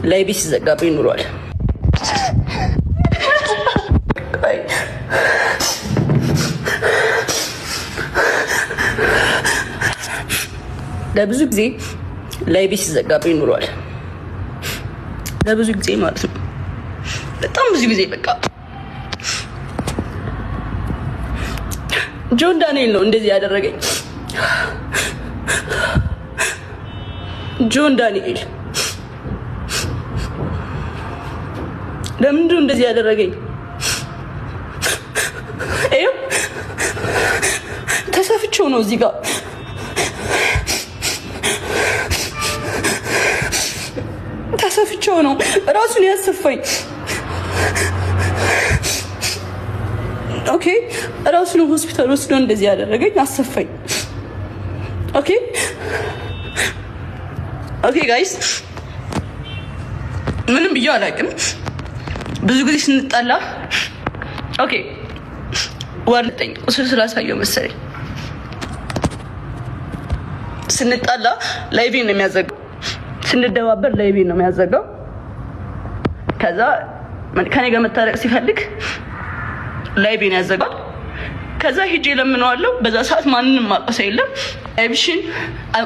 Live ኤ ሲዘጋብኝ ኑሯል። ለብዙ ጊዜ live ኤ ሲዘጋብኝ ኑሯል። ለብዙ ጊዜ ማለት ነው። በጣም ብዙ ጊዜ። በቃ ጆን ዳንኤል ነው እንደዚህ ያደረገኝ። ጆን ዳንኤል ለምንድን ነው እንደዚህ ያደረገኝ? ይኸው ተሰፍቼው ነው፣ እዚህ ጋር ተሰፍቼው ነው፣ ራሱን ያሰፋኝ። Okay፣ ራሱን ሆስፒታል ወስዶ እንደዚህ ያደረገኝ፣ አሰፋኝ። Okay guys፣ ምንም ብዬ አላውቅም። ብዙ ጊዜ ስንጣላ okay ዋርጠኝ ቁስል ስላሳየው መሰለኝ፣ ስንጣላ live ኤን ነው የሚያዘጋው። ስንደባበር live ኤን ነው የሚያዘጋው። ከዛ ከኔ ጋር መታረቅ ሲፈልግ live ኤን ያዘጋል። ከዛ ሄጄ ለምነዋለሁ። በዛ ሰዓት ማንንም ማቀሰ የለም። Live ሽን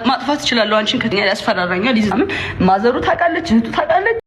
ማጥፋት እችላለሁ አንቺን ከኛ፣ ያስፈራራኛል። ይዛምን ማዘሩ ታውቃለች፣ እህቱ ታውቃለች።